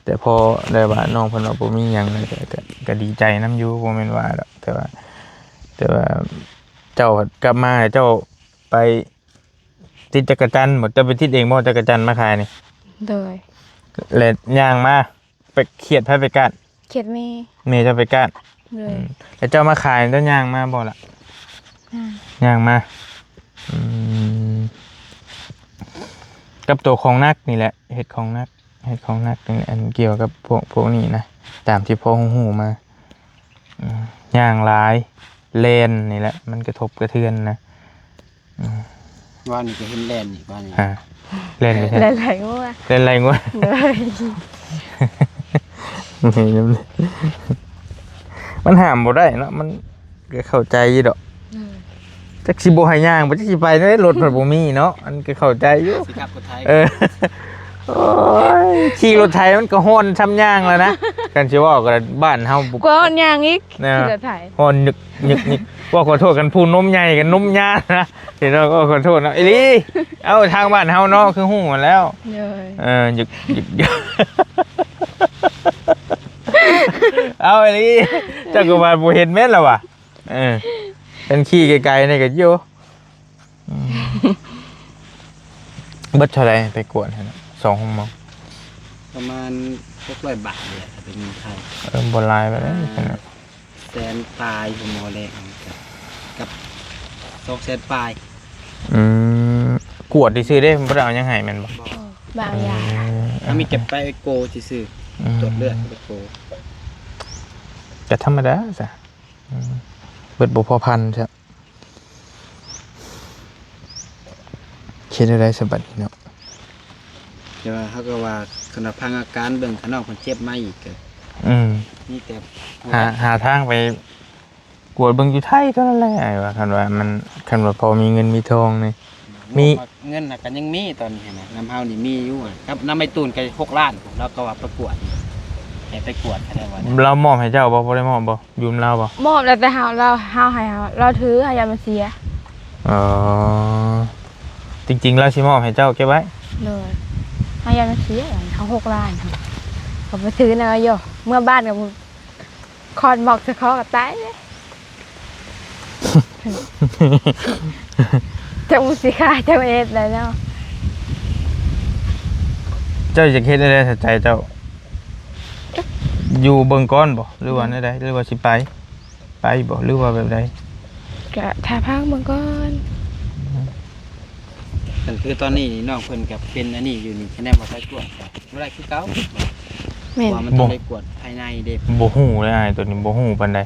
ແຕ່ພໍໄດ້ວ່ານ້ອງເພິ່ນວ່າບໍ່ມີຫຍັງ ກໍ ກໍ ກໍດີໃຈນຳຢູ່ ບໍ່ແມ່ນວ່າດອກ ແຕ່ວ່າ ແຕ່ວ່າເຈົ້າກັບມາ ເຈົ້າໄປ ຕິດຈັກກະຈັນບໍ່? ເຈົ້າໄປຕິດເອງບໍ່ ຈັກກະຈັນມາຂາຍນີ້? ໂດຍ ແລະຍ່າງມາ ໄປຂຽດໃຜໄປກ້ານ? ຂຽດແມ່ ແມ່ເຈົ້າໄປກ້ານ. ໂດຍ ອືມ ແລ້ວເຈົ້າມາຂາຍ ເຈົ້າຍ່າງມາບໍ່ລະ? ຍ່າງ ຍ່າງມາ. ອືມ ກັບໂຕຂອງໜັກນີ້ແຫຼະ ເຮັດຂອງໜັກ ເຮັດຂອງໜັກນີ້ແຫຼະ ອັນກ່ຽວກັບພວກ ພວກນີ້ນະ ຕາມທີ່ພໍຮູ້ໆມາ. ອືມ ຍ່າງຫຼາຍ ແລ່ນນີ້ແຫຼະ ມັນກະທົບກະເທືອນນະ. ອືມ ວານນີ້ກໍເຫັນແລ່ນອີກ ວານນີ້ ຮະ ແລ່ນໄປໃສ? ແລ່ນໄລ່ງົວ ແລ່ນໄລ່ງົວ. ໂດຍ ມັນຫ້າມບໍ່ໄດ້ເນາະ ມັນກໍເຂົ້າໃຈຢູ່ດອກ. ອືມ ຈັກຊິບໍ່ໃຫ້ຍ່າງ ບໍ່ ຈັກຊິໄປແນວໃດ ລົດມັນບໍ່ມີເນາະ ອັນກໍເຂົ້າໃຈຢູ່ ຊິຂັບລົດໄຖ. ເອີ ໂອ້ຍ ຂີ່ລົດໄຖມັນກໍຮ້ອນຊ່ຳຍ່າງແລ້ວນະ ຄັນຊິເວົ້າກໍບ້ານເຮົາ ກວ່າຮ້ອນຍ່າງອີກ. ນະ ຂີ່ລົດໄຖຮ້ອນຍຶກໆໆ. ເວົ້າຂໍໂທດ ຄັນຜູ້ນົມໃຫຍ່ກັບນົມຍານະ ເຫັນບໍ່ ກໍຂໍໂທດເນາະ ອີ່ຫຼີ. ເອົ້າ ທາງບ້ານເຮົາເນາະ ຄືຮູ້ຫັ້ນແລ້ວ. ໂດຍ ເອີ ຍຶກໆໆ. ເອົ້າ ອີ່ຫຼີ ເຈົ້າກໍວ່າບໍ່ເຫັນແມ່ນລະຫວາ. ເອີ ເປັນຂີ່ໄກໆນີ້ກໍຢູ່. ອືມ ເບິດເທົ່າໃດໄປກວດຫັ້ນນະ ສອງໂຮງໝໍ? ປະມານຫົກຮ້ອຍບາດນີ້ແຫຼະ ຖ້າເປັນເງິນໄທ. ເອີ ບໍ່ຫຼາຍປານໃດ. ອ່າ ຫັ້ນນະ ແສນປາຍ ໂຮງໝໍແລກກັບ ກັບສອງແສນປາຍ. ອືມ ກວດຊື່ໆເດ້ ບໍ່ໄດ້ເອົາຫຍັງໃຫ້ແມ່ນບໍ່? ບໍ່ ບາງຢ່າງ. ເອີ ເຮົາມີແຕ່ໄປເອັກໂກຊື່ໆ. ອືມ ກວດເລືອດ ເອັກໂກ ກໍທຳມະດາຊະ. ອືມ ເບິດບໍ່ພໍພັນຊະ. ເຮັດແນວໃດສະບັດນີ້ເນາະ? ແຕ່ວ່າເຮົາກໍວ່າ ຄັນວ່າຟັງອາການເບິ່ງ ຄັນນ້ອງເພິ່ນເຈັບມາອີກກໍ ອືມ ມີແຕ່ ຫາ ຫາທາງໄປກວດເບິ່ງຢູ່ໄທເທົ່ານັ້ນແຫຼະ ອ້າຍວ່າ. ຄັນວ່າມັນ ຄັນວ່າພໍມີເງິນມີທອງນີ້ ມີ ເງິນນະກໍຍັງມີຕອນນີ້ນະ ນຳເຮົານີ້ມີຢູ່ ກັບນຳໄອ້ຕູນກໍຫົກລ້ານ ລາວກໍວ່າໄປກວດ ໃຫ້ໄປກວດ ລາວມອບໃຫ້ເຈົ້າບໍ່? ບໍ່ໄດ້ມອບບໍ່? ຢືມລາວບໍ່? ມອບແລ້ວ ແຕ່ເຮົາ ລາວ ເຮົາໃຫ້ເຮົາ ລາວຖື ເຮົາຢ້ານມັນເສຍ. ອໍ ຈິງໆລາວຊິມອບໃຫ້ເຈົ້າເກັບໄວ້. ໂດຍ ເຮົາຢ້ານມັນເສຍ ເຮົາຫົກລ້ານ ເຮົາກໍໄປຖືນຳຢູ່ ເມືອບ້ານກໍ ຄອນໝອກສະເຄາະກໍຕາຍເດ້. ຈັກມັນຊິຄາ ຈັກມັນເຮັດໄດ້ແລ້ວ. ເຈົ້າຢາກເຮັດແນວໃດໃນໃຈເຈົ້າ? ຢູ່ເບິ່ງກ່ອນບໍ່ ຫຼືວ່າແນວໃດ ຫຼືວ່າຊິໄປ? ໄປບໍ່ ຫຼືວ່າແບບໃດ? ກະຖ້າພັກເບິ່ງກ່ອນ. ອືມ ກໍຄືຕອນນີ້ນ້ອງເພິ່ນກໍເປັນອັນນີ້ຢູ່ນີ້ ຄະແນນວ່າໄປກວດກໍບໍ່ໄດ້ຄືເກົ່າ. ແມ່ນ ເພາະວ່າມັນຕ້ອງໄດ້ກວດພາຍໃນເດ້. ບໍ່ຮູ້ເລີຍອ້າຍ ໂຕນີ້ບໍ່ຮູ້ປານໃດ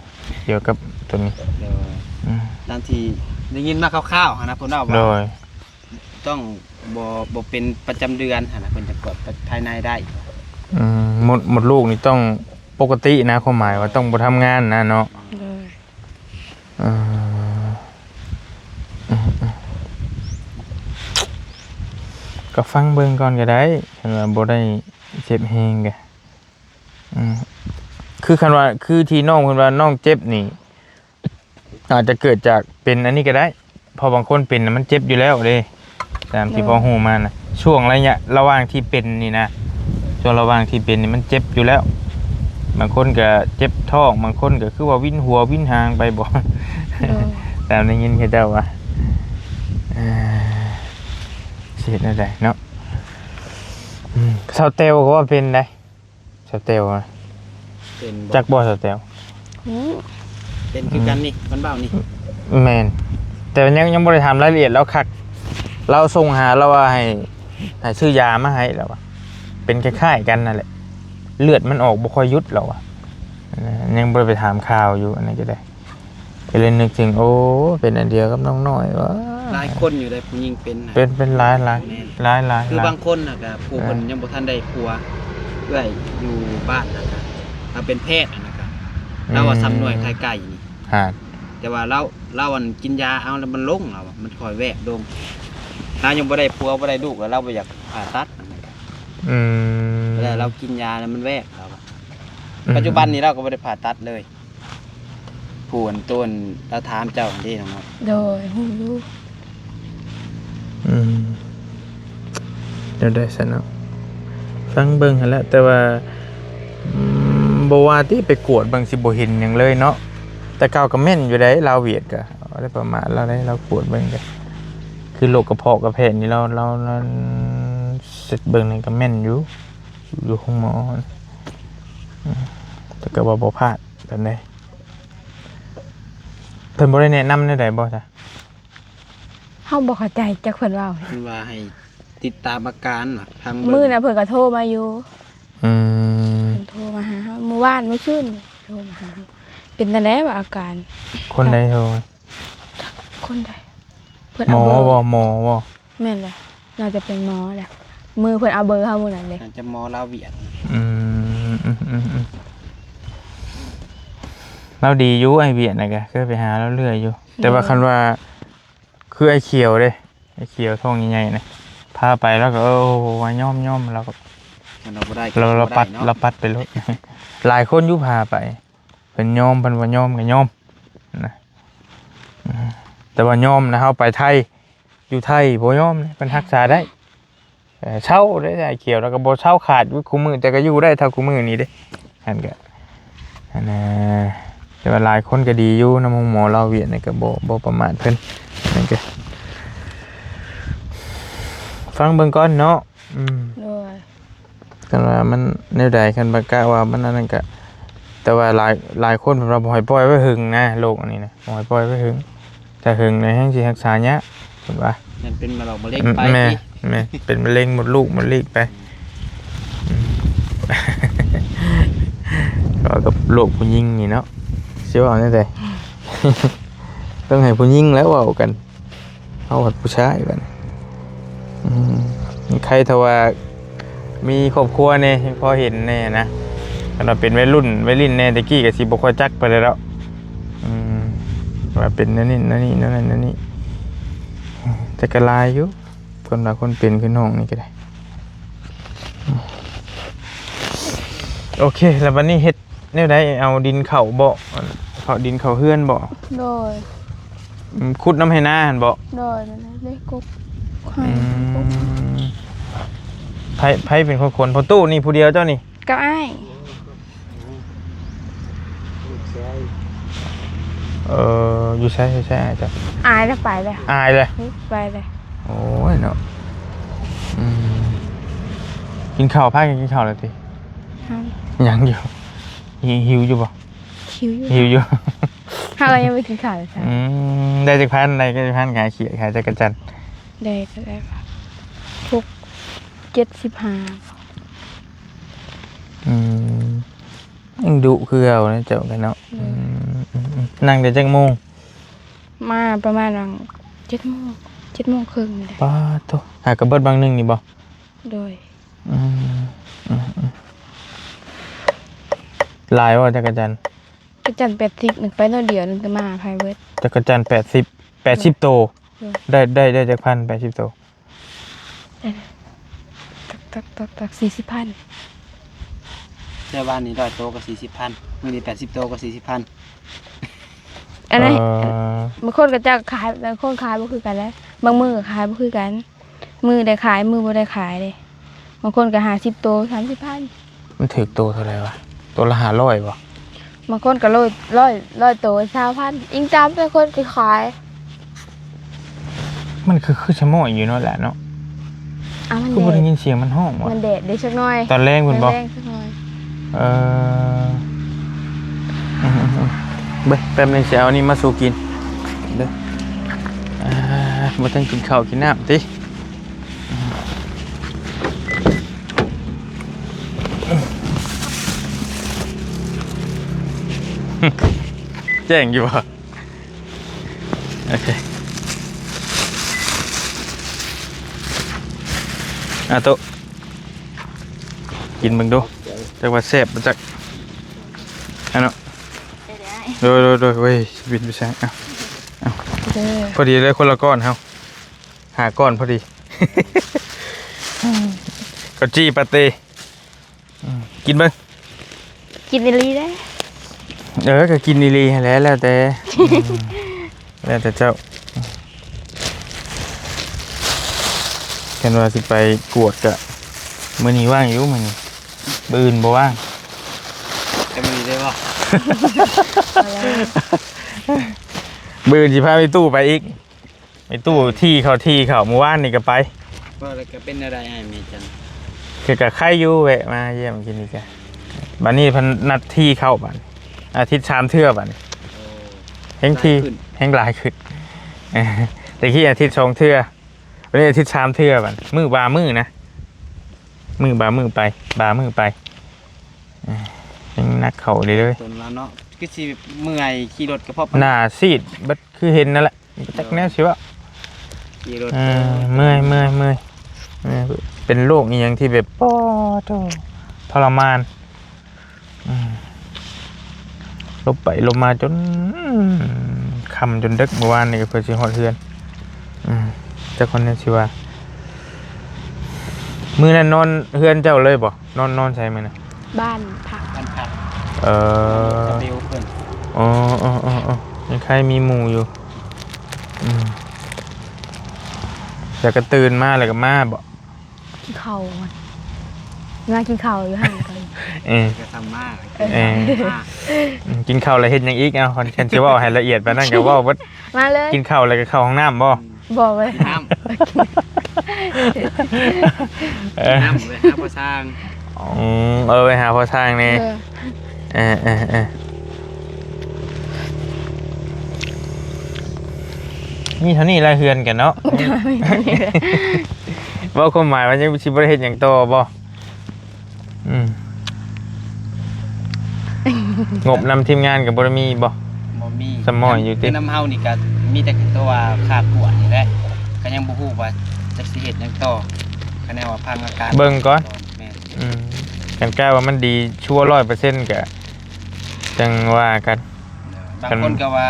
ກ່ຽວກັບໂຕນີ້. ໂດຍ ອືມ ຕາມທີ່ໄດ້ຍິນມາຄ່າວໆຫັ້ນນະ ເພິ່ນເວົ້າວ່າ ໂດຍ ຕ້ອງບໍ່ ບໍ່ເປັນປະຈຳເດືອນຫັ້ນນະ ເພິ່ນຈະກວດພາຍໃນໄດ້. ອືມ ມົດ ມົດລູກນີ້ຕ້ອງປົກກະຕິນະ ຄວາມໝາຍວ່າຕ້ອງບໍ່ທຳງານນະເນາະ. ໂດຍ ເອີ ອືມ ອືມ ກໍຟັງເບິ່ງກ່ອນກໍໄດ້ ຄັນວ່າບໍ່ໄດ້ເຈັບແຮງກໍ ອືມ ຄືຄັນວ່າ ຄືທີ່ນ້ອງເພິ່ນວ່ານ້ອງເຈັບນີ້ ອາດຈະເກີດຈາກເປັນອັນນີ້ກໍໄດ້ ເພາະບາງຄົນເປັນນະມັນເຈັບຢູ່ແລ້ວເດ້. ຕາມທີ່ ໂດຍ ພໍຮູ້ມານະ ຊ່ວງໄລຍະລະຫວ່າງທີ່ເປັນນີ້ນະ ຊ່ວງລະຫວ່າງທີ່ເປັນນີ້ມັນເຈັບຢູ່ແລ້ວ ບາງຄົນກໍເຈັບທ້ອງ ບາງຄົນກໍຄືວ່າວິນຫົວວິນຫາງໄປບໍ ໂດຍ ຕາມໄດ້ຍິນເຂົາເຈົ້າວ່າ ເອີ ຊິເຮັດແນວໃດເນາະ ອືມ ສາວແຕ້ວກໍວ່າເປັນໄດ ສາວແຕ້ວ ເປັນບໍ່ ຈັກບໍ່ສາວແຕ້ວ? ຮູ້ ເປັນຄືກັນນີ້ ມັນເວົ້ານີ້ ແມ່ນ ແຕ່ຍັງ ຍັງບໍ່ໄດ້ຖາມລາຍລະອຽດລາວຄັກ ລາວສົ່ງຫາ ລາວວ່າໃຫ້ ໃຫ້ຊື້ຢາມາໃຫ້ ລາວວ່າ ເປັນຄ້າຍໆກັນນັ້ນແຫຼະ ເລືອດມັນອອກບໍ່ຄ່ອຍຢຸດ ລາວວ່າ ຍັງບໍ່ໄດ້ໄປຖາມຂ່າວຢູ່ ອັນນີ້ກໍໄດ້ ກໍເລີຍນຶກເຖິງ ໂອ້ ເປັນອັນດຽວກັບນ້ອງນ້ອຍ ວ້າ ຫຼາຍຄົນຢູ່ໃດ໋ ຜູ້ຍິງເປັນນະ ເປັນ ເປັນຫຼາຍໆ ແມ່ນ ຫຼາຍໆ ຄືບາງຄົນນະ ກໍຜູ້ເພິ່ນ ເອີ ຍັງບໍ່ທັນໄດ້ຜົວ ເອື້ອຍຢູ່ບ້ານນະ ກໍລາວເປັນແພດນະ ກໍ ອືມ ລາວວ່າສ່ຳໜ່ວຍໄຂ່ໄກ່ນີ້ ແຕ່ວ່າລາວ ລາວອັນກິນຢາເອົາແລ້ວມັນລົງ ລາວວ່າມັນຄ່ອຍແວບລົງ ລາວຍັງບໍ່ໄດ້ຜົວບໍ່ໄດ້ລູກ ແລ້ວລາວບໍ່ຢາກຜ່າຕັດນະ ອືມ ແລ້ວລາວກິນຢາແລ້ວມັນແວບ ລາວວ່າ ອືມ ປັດຈຸບັນນີ້ລາວກໍບໍ່ໄດ້ຜ່າຕັດເລີຍ ຜູ້ອັນໂຕນລາວຖາມເຈົ້າຫັ້ນເດ້ນ້ອງນ້ອຍ ໂດຍ ຮູ້ຢູ່ ອືມ ແນວໃດຊັ້ນເນາະ ຟັງເບິ່ງຫັ້ນແຫຼະ ແຕ່ວ່າ ອືມ ບໍ່ວ່າຕິໄປກວດເບິ່ງຊິບໍ່ເຫັນຫຍັງເລີຍເນາະ ແຕ່ເກົ່າກໍແມ່ນຢູ່ໃດ ລາວຫວຽດກໍບໍ່ໄດ້ປະໝາດລາວໃດ ລາວກວດເບິ່ງກໍ ຄືໂລກກະເພາະກະແພະນີ້ ລາວ ລາວ ລາວເຊັກເບິ່ງນີ້ກໍແມ່ນຢູ່ ຢູ່ໂຮງໝໍ ອືມ ແຕ່ກໍວ່າບໍ່ພາດປານໃດ ເພິ່ນບໍ່ໄດ້ແນະນຳແນວໃດບໍ່ຊະ? ເຮົາບໍ່ເຂົ້າໃຈຈັກເພິ່ນເວົ້າ ເພິ່ນວ່າໃຫ້ຕິດຕາມອາການວ່າ ທາງເບິ່ງ ມື້ນັ້ນເພິ່ນກໍໂທມາຢູ່ ອືມ ເພິ່ນໂທມາຫາເຮົາມື້ວານ ມື້ຊືນໂທມາຫາເຮົາ ເປັນຈັ່ງໃດວ່າອາການ ຄົນໃດໂທ? ຈັກຄົນໃດ ເພິ່ນເອົາເບີ ໝໍບໍ່? ໝໍບໍ່? ແມ່ນແຫຼະ ໜ້າຈະເປັນໝໍແຫຼະ ມື້ເພິ່ນເອົາເບີເຮົາມື້ນັ້ນເດ້ ໜ້າຈະໝໍລາວຫວຽດ ອືມ ອືມ ອືມ ອືມ ລາວດີຢູ່ ອ້າຍຫວຽດນະ ກໍເຄີຍໄປຫາລາວເລື້ອຍຢູ່ ແຕ່ວ່າ ໂດຍ ຄັນວ່າ ຄືອ້າຍຂຽວເດ້ ອ້າຍຂຽວທ້ອງໃຫຍ່ໆນະ ພາໄປລາວກໍ ເອີ ວ່າຍອມໆ ລາວກໍ ຄັນເຮົາບໍ່ໄດ້ກໍ ລາວ ລາວປັດ ລາວປັດໄປໂລດ ຫຼາຍຄົນຢູ່ພາໄປ ເພິ່ນຍອມ ເພິ່ນວ່າຍອມກໍຍອມນະ ອືມ ແຕ່ວ່າຍອມນະ ເຮົາໄປໄທ ຢູ່ໄທບໍ່ຍອມເດ້ ເພິ່ນຮັກສາໄດ້ ເອີ ເຊົາເດ້ ອ້າຍຂຽວລາວກໍບໍ່ເຊົາຂາດຢູ່ຄູ່ມື້ ແຕ່ກໍຢູ່ໄດ້ເທົ່າຄູ່ມື້ນີ້ເດ້ ຫັ້ນກໍ ອັນນ່າ ແຕ່ວ່າຫຼາຍຄົນກໍດີຢູ່ນຳໂຮງໝໍລາວຫວຽດນີ້ ກໍບໍ່ ບໍ່ປະໝາດເພິ່ນ ນັ້ນກໍ ຟັງເບິ່ງກ່ອນເນາະ ອືມ ໂດຍ ຄັນວ່າມັນແນວໃດ ຄັນວ່າກະວ່າມັນອັນນັ້ນກະ ແຕ່ວ່າຫຼາຍ ຫຼາຍຄົນເພິ່ນວ່າບໍ່ໃຫ້ປ່ອຍໄວ້ເຖິງນະ ໂລກອັນນີ້ນະ ບໍ່ໃຫ້ປ່ອຍໄວ້ເຖິງ ຖ້າເຖິງແລ້ວແຮ່ງຊິຮັກສາຍາກ ເພິ່ນວ່າ ມັນເປັນມະເຮັງ ມະເຮັງໄປ ແມ່ນ ເປັນມະເຮັງມົດລູກມົດລີກໄປ ອືມ ເວົ້າກັບໂລກຜູ້ຍິງນີ້ເນາະ ຊິເວົ້າແນວໃດ ຕ້ອງໃຫ້ຜູ້ຍິງແຫຼະເວົ້າກັນ ເຮົາພັດຜູ້ຊາຍບັດນີ້ ອືມ ໃຄຖ້າວ່າມີຄອບຄົວແດ່ ຍັງພໍເຫັນແດ່ນະ ຄັນວ່າເປັນໄວລຸ້ນໄວລິ້ນແດ່ ແຕ່ກີ້ກໍຊິບໍ່ຄ່ອຍຈັກປານໃດດອກ ອືມ ວ່າເປັນແນວນີ້ແນວນີ້ ແນວນັ້ນແນວນີ້ ແຕ່ກໍຫຼາຍຢູ່ ຄົນວ່າຄົນເປັນຄືນ້ອງນີ້ກໍໄດ້ ໂອເຄ ແລ້ວບັດນີ້ເຮັດ ແນວໃດ ເອົາດິນເຂົ້າບໍ່? ເຂົ້າ ເຂົ້າດິນເຂົ້າເຮືອນບໍ່? ໂດຍ ອືມ ຂຸດນຳໄຮ່ນາຫັ້ນບໍ່? ໂດຍ ນັ້ນແຫຼະ ເລີຍກົກ ອືມ ໃຜ ໃຜເປັນຄົນຂົນ? ພໍ່ຕູ້ນີ້ຜູ້ດຽວເຈົ້ານີ້? ກັບອ້າຍ ເອີ ຢູ່ໃສ ຢູ່ໃສອ້າຍເຈົ້າ? ອາຍແລ້ວ ໄປແລ້ວ ອາຍແລ້ວ ໄປແລ້ວ ໂອ້ຍເນາະ ອືມ ກິນເຂົ້າ ພາກັນກິນເຂົ້າແລ້ວຕິ? ຍັງ ຍັງຢູ່ ຫິ ຫິວຢູ່ບໍ່? ຫິວຢູ່ ຫິວຢູ່ ເຮົາກໍຍັງບໍ່ກິນເຂົ້າເລີຍ ອືມ ໄດ້ຈັກພັນ? ໄດ້ຈັກພັນ? ຂາຍຂຽດ ຂາຍຈັກກະຈັນ ໄດ້ເທົ່າໃດວະ? ຫົກ ເຈັດສິບຫ້າ ອືມ ຍັງດຸຄືເກົ່ານະເຈົ້າກໍເນາະ ອືມ ອືມ ອືມ ອືມ ນັ່ງແຕ່ຈັກໂມງ? ມາປະມານຫວ່າງເຈັດໂມງ ເຈັດໂມງເຄິ່ງນີ້ແຫຼະ ປາໂທ້ ຫາກໍເບິດບັງໜຶ່ງນີ້ບໍ່? ໂດຍ ອືມ ອືມ ອືມ ຫຼາຍບໍ່ຈັກກະຈັນ? ຈັກກະຈັນແປດສິບ ໜຶ່ງໄປໜ້ອຍດຽວໜຶ່ງກໍມາ ໃຜເບິດ ຈັກກະຈັນແປດສິບ ແປດສິບໂຕ ໂດຍ ໄດ້ ໄດ້ ໄດ້ຈັກພັນ ແປດສິບໂຕ? ຕັກ ຕັກ ຕັກ ຕັກ ສີ່ສິບພັນ ແຕ່ວ່ານີ້ຮ້ອຍໂຕກໍສີ່ສິບພັນ ມື້ນີ້ແປດສິບໂຕກໍສີ່ສິບພັນ ອັນນັ້ນ ເອີ ບາງຄົນກໍຈະຂາຍ ບາງຄົນຂາຍບໍ່ຄືກັນເດ້ ບາງມື້ກໍຂາຍບໍ່ຄືກັນ ມື້ໄດ້ຂາຍ ມື້ບໍ່ໄດ້ຂາຍເດ້. ບາງຄົນກໍຫ້າສິບໂຕ ສາມສິບພັນ. ມັນຖືກໂຕເທົ່າໃດວະ? ໂຕລະຫ້າຮ້ອຍບໍ່? ບາງຄົນກໍໂລ ຮ້ອຍ ຮ້ອຍໂຕ ຊາວພັນ ອີງຕາມແຕ່ຄົນໄປຂາຍ. ມັນຄື ຄືຊະມ້ອຍຢູ່ເນາະຫຼານເນາະ. ອ່ະ ມັນ ຄືບໍ່ໄດ້ ແດດ ຍິນສຽງມັນຮ້ອງວະ? ມັນແດດເດ້ ຈັກໜ້ອຍ. ຕອນແລງພຸ້ນບໍ່? ຕອນແລງຈັກໜ້ອຍ. ເອີ ອືມໆໆ ເບິ່ງ ແປັບໜຶ່ງ ຊິເອົາອັນນີ້ມາສູ່ກິນເດີ. ອ່າ ບໍ່ທັນກິນເຂົ້າກິນນ້ຳຕິ. ແຈ້ງຢູ່ບໍ່? ໂອເຄ ອາໂຕະ ກິນເບິ່ງດູ ຈັກວ່າແຊບບໍ່ຈັກ. ອັນເນາະ ໂດຍໆໆ ເວີຍ ຊິບິນໄປໃສ? ເອົາ ເອົາ ເດີ ພໍດີເລີຍ ຄົນລະກ້ອນເຮົາ ຫ້າກ້ອນພໍດີ. ເຂົ້າຈີ່ປາເຕ. ອືມ ກິນເບິ່ງ ກິນອີ່ຫຼີເດ້. ເອີ ກໍກິນອີ່ຫຼີຫັ້ນແຫຼະ ແລ້ວແຕ່ ອືມ ແລ້ວແຕ່ເຈົ້າ. ຄັນວ່າຊິໄປກວດກະ ມື້ນີ້ວ່າງຢູ່ ມື້ນີ້ ມື້ອື່ນບໍ່ວ່າງ. ແຕ່ມື້ນີ້ໄດ້ບໍ່? ມື້ອື່ນຊິພາໄອ້ຕູ້ໄປອີກ. ໄອ້ຕູ້ ເອີ ຖີ່ເຂົ້າ ຖີ່ເຂົ້າ ມື້ວານນີ້ກໍໄປ. ວ່າແລ້ວກໍເປັນແນວໃດອ້າຍແມ່ຈັນ? ຄືກໍໄຄຢູ່ ແວະມາຢ້ຽມກິນນີ້ກະ ບັດນີ້ເພິ່ນນັດຖີ່ເຂົ້າ ບັດອາທິດສາມເທື່ອ ບັດນີ້. ໂອ້ ແຮງຖີ່ ຫຼາຍຂຶ້ນ ແຮງຫຼາຍຂຶ້ນ. ແຕ່ກີ້ອາທິດສອງເທື່ອ ບັດນີ້ອາທິດສາມເທື່ອ ບັດມື້ບາງມື້ນະ ມື້ບາງມື້ໄປ ບາງມື້ໄປ. ເອີ ຍັງໜັກເຂົ້າເລື້ອຍໆ ຕົນລາວເນາະ ຄືຊິເມື່ອຍ ຂີ່ລົດກໍພໍປານ ໜ້າຊີດເບິດ ຄືເຫັນນັ້ນແຫຼະ ຈັກແນວຊິເວົ້າ. ເອີ ເມື່ອຍ ເມື່ອຍ ເມື່ອຍ ເອີ ເປັນໂລກອີ່ຫຍັງທີ່ແບບ ປາໂທ້ ທໍລະມານ. ອືມ ລົບໄປລົບມາຈົນຄ່ຳຈົນເດິກ ມື້ວານນີ້ກໍເພື່ອຊິຮອດເຮືອນ. ອືມ ຈັກຄົນແນວຊິວ່າ ມື້ນັ້ນນອນເຮືອນເຈົ້າເລີຍບໍ່? ນອນ ນອນໃສມື້ນັ້ນ? ບ້ານພັກ ບ້ານພັກ. ເອີ ກັບເບວເພິ່ນ. ອໍ ເອີໆໆ ຍັງໃຄມີໝູ່ຢູ່. ອືມ ແລ້ວກໍຕື່ນມາແລ້ວກໍມາບໍ່? ກິນເຂົ້າ ມາກິນເຂົ້າຢູ່ຫັ້ນກ່ອນ. ເອີ ກໍທຳມາ ເອີ ກິນເຂົ້າແລ້ວເຮັດຫຍັງອີກ? ເອົ້າ ຄັນ ຄັນຊິເວົ້າໃຫ້ລະອຽດປານນັ້ນກໍເວົ້າເບິດ. ມາເລີຍ ກິນເຂົ້າແລ້ວກໍເຂົ້າຫ້ອງນ້ຳບໍ່? ອືມ ບໍ່ເວີຍ ນ້ຳ ເອີ ກິນນ້ຳ ໄປຫາພໍ່ຊ່າງ. ອືມ ເອີ ໄປຫາພໍ່ຊ່າງແດ່. ເອີ ເອີ ເອີ ເອີ ມີເທົ່ານີ້ລະເຮືອນກັນເນາະ. ເວົ້າຄວາມໝາຍວ່າຍັງຊິບໍ່ໄດ້ເຮັດຫຍັງຕໍ່ບໍ່? ອືມ ງົບນຳທີມງານກໍບໍ່ໄດ້ມີບໍ່? ບໍ່ມີ ສະໝໍຍຢູ່ຕິ ແຕ່ນຳເຮົານີ້ກໍມີແຕ່ຕົວວ່າຄ່າກວດນີ້ແຫຼະ ກໍຍັງບໍ່ຮູ້ວ່າຈະຊິເຮັດຫຍັງຕໍ່ ຄະແນນວ່າຟັງອາການເບິ່ງກ່ອນ. ແມ່ນ ອືມ ຄັນກະວ່າມັນດີຊັວຮ້ອຍເປີເຊັນກໍຈັ່ງວ່າກັນ. ບາງຄົນກໍວ່າ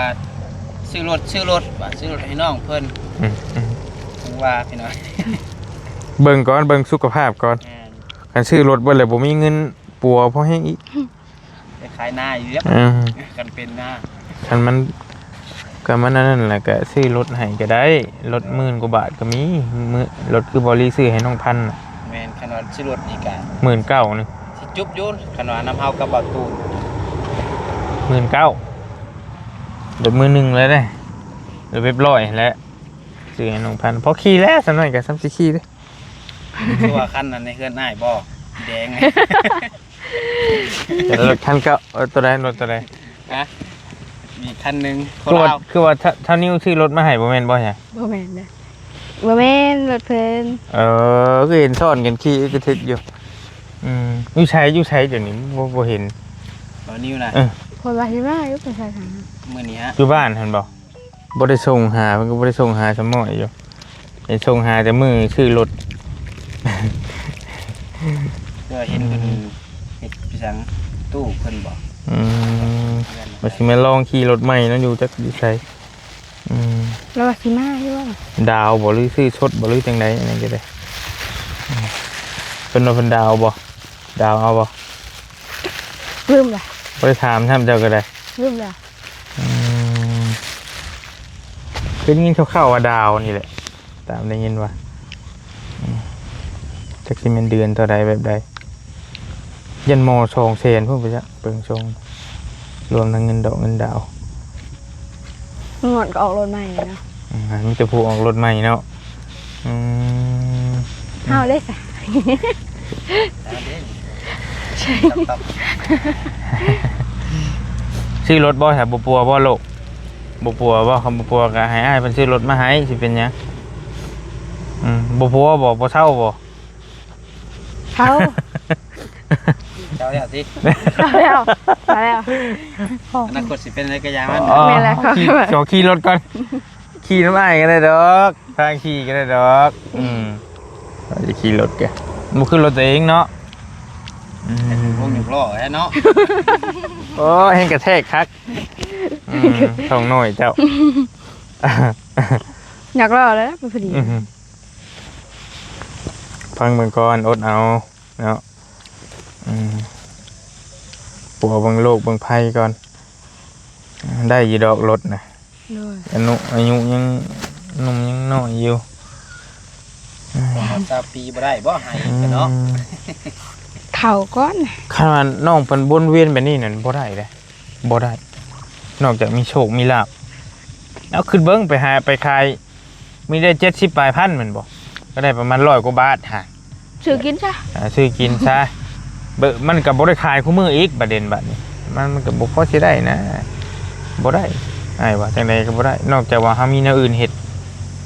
ຊື້ລົດ ຊື້ລົດ ວ່າຊື້ລົດໃຫ້ນ້ອງເພິ່ນ. ອືມ ອືມ ວ່າພີ່ນ້ອງ ເບິ່ງກ່ອນ ເບິ່ງສຸຂະພາບກ່ອນ. ແມ່ນ ຄັນຊື້ລົດເບິດແລ້ວບໍ່ມີເງິນປົວພໍແຮງອີກ ໄປຂາຍນາຢູ່ແລ້ວ. ເອີ ຄັນເປັນນາ ຄັນມັນ ກໍມັນອັນນັ້ນແຫຼະ ກໍຊື້ລົດໃຫ້ກໍໄດ້ ລົດໝື່ນກວ່າບາດກໍມີ. ມື້ ລົດຄືບໍ່ລີຊື້ໃຫ້ນ້ອງພັນນະ. ແມ່ນ ຄັນວ່າຊື້ລົດນີ້ກະໝື່ນເກົ້ານີ້ ຊິຈຸບຢູ່ ຄັນວ່ານຳເຮົາກັບບ່າວຕູນ. ໝື່ນເກົ້າ ລົດມືໜຶ່ງເລີຍເດ້ ລົດແບບຮ້ອຍຫັ້ນແຫຼະ ຊື້ໃຫ້ນ້ອງພັນ ພໍຂີ່ແລ້ວ ສ່ຳນັ້ນກໍສ່ຳຊິຂີ່ເດ້. ຄືວ່າຄັນນັ້ນໃນເຮືອນອ້າຍບໍ່? ສີແດງ. ລົດຄັນເກົ່າ ເອີ ໂຕໃດ? ລົດໂຕໃດ? ຮະ? ມີຄັນໜຶ່ງ ຄືວ່າ ຄືວ່າທ້າວ ທ້າວນິວຊື້ລົດມາໃຫ້ ບໍ່ແມ່ນບໍ່? ບໍ່ແມ່ນເດ້ ບໍ່ແມ່ນລົດເພິ່ນ. ເອີ ຄືເຫັນຊ້ອນກັນຂີ່ກະທຶກຢູ່. ອືມ ຢູ່ໃສ ຢູ່ໃສດຽວນີ້ ບໍ່ ບໍ່ເຫັນ ບ່າວນິວນະ. ເອີ ເພິ່ນວ່າຊິມາຢູ່ ໄປໃສທາງນັ້ນ ມື້ນີ້ຮະ? ຢູ່ບ້ານຫັ້ນບໍ່? ບໍ່ໄດ້ສົ່ງຫາ ເພິ່ນກໍບໍ່ໄດ້ສົ່ງຫາສະໝໍຍຢູ່ ໄດ້ສົ່ງຫາແຕ່ມື້ຊື້ລົດ. ເພື່ອເຫັນເພິ່ນເຮັດພິສັງຕູ້ເພິ່ນບໍ? ອືມ ວ່າຊິມາລອງຂີ່ລົດໃໝ່ນຳຢູ່ ຈັກຢູ່ໃສ. ອືມ ແລ້ວວ່າຊິມາຢູ່ບໍ່? ດາວບໍ ຫຼືຊື້ສົດບໍ ຫຼືຈັ່ງໃດ? ອັນນັ້ນກໍໄດ້. ອືມ ເພິ່ນວ່າເພິ່ນດາວບໍ? ດາວເອົາບໍ? ລືມລະ ບໍ່ໄດ້ຖາມຊ້ຳ ເຈົ້າກໍໄດ້ ລືມລະ. ອືມ ຄືໄດ້ຍິນຂ່າວໆວ່າດາວນີ້ແຫຼະ ຕາມໄດ້ຍິນວ່າ. ອືມ ຈັກຊິແມ່ນເດືອນເທົ່າໃດແບບໃດ ຢ້ານມໍສອງແສນພຸ້ນໄປຈັກ ເບິ່ງຊົງ ລວມທັງເງິນດອກເງິນດາວ. ງວດກໍອອກລົດໃໝ່ເນາະ. ອືມ ມີແຕ່ຜູ້ອອກລົດໃໝ່ເນາະ. ອືມ ເຮົາເດ້ສະ ຊື້ລົດບໍ່ສະ? ບໍ່ປົວບໍ່ລູກ? ບໍ່ປົວບໍ່? ຄັນບໍ່ປົວກໍໃຫ້ອ້າຍເພິ່ນຊື້ລົດມາໃຫ້ ຊິເປັນຫຍັງ? ອືມ ບໍ່ປົວບໍ່? ບໍ່ເຊົາບໍ່? ເຊົາ ເຊົາແລ້ວຕິ? ເຊົາແລ້ວ ເຊົາແລ້ວ. ອະນາຄົດຊິເປັນໃດກໍຢ່າມັນ. ອໍ ແມ່ນແລ້ວ ຂີ່ ຂໍຂີ່ລົດກ່ອນ ຂີ່ນຳອ້າຍກໍໄດ້ດອກ ພາຂີ່ກໍໄດ້ດອກ. ອືມ ຊິຂີ່ລົດກະບໍ່ຄືລົດຕົວເອງເນາະ. ອືມ ລົດຍົກລໍ້ແທ້ເນາະ. ໂອ້ຍ ແຮງກະແທກຄັກ. ອືມ ທ້ອງນ້ອຍເຈົ້າ ຍົກລໍ້ແລ້ວ ພໍດີ. ອືມ ຟັງເບິ່ງກ່ອນ ອົດເອົາເນາະ. ອືມ ປົວເບິ່ງໂລກເບິ່ງໄພກ່ອນ ໄດ້ຢູ່ດອກລົດນະ. ໂດຍ ອາຍຸ ອາຍຸຍັງໜຸ່ມຍັງນ້ອຍຢູ່. ປະມານຊາວປີບໍ່ໄດ້ບໍ່ ໃຫ້ກັນເນາະ. ອືມ ເຖົ້າກ່ອນ. ຄັນວ່ານ້ອງເພິ່ນວົນວຽນແບບນີ້ນັ້ນບໍ່ໄດ້ເດ້ ບໍ່ໄດ້ ນອກຈາກມີໂຊກມີລາບ. ເອົາ ຄິດເບິ່ງ ໄປຫາໄປຂາຍ ມີໄດ້ເຈັດສິບປາຍພັນແມ່ນບໍ່? ກໍໄດ້ປະມານຮ້ອຍກວ່າບາດຫາ ຊື້ກິນຊະ. ອ່າ ຊື້ກິນຊະ. ເບິ່ງ ມັນກໍບໍ່ໄດ້ຂາຍຄູ່ມື້ອີກ ປະເດັນບາດນີ້ ມັນ ມັນກໍບໍ່ພໍຊິໄດ້ນະ. ບໍ່ໄດ້ ອ້າຍວ່າຈັ່ງໃດກໍບໍ່ໄດ້ ນອກຈາກວ່າເຮົາມີແນວອື່ນເຮັດ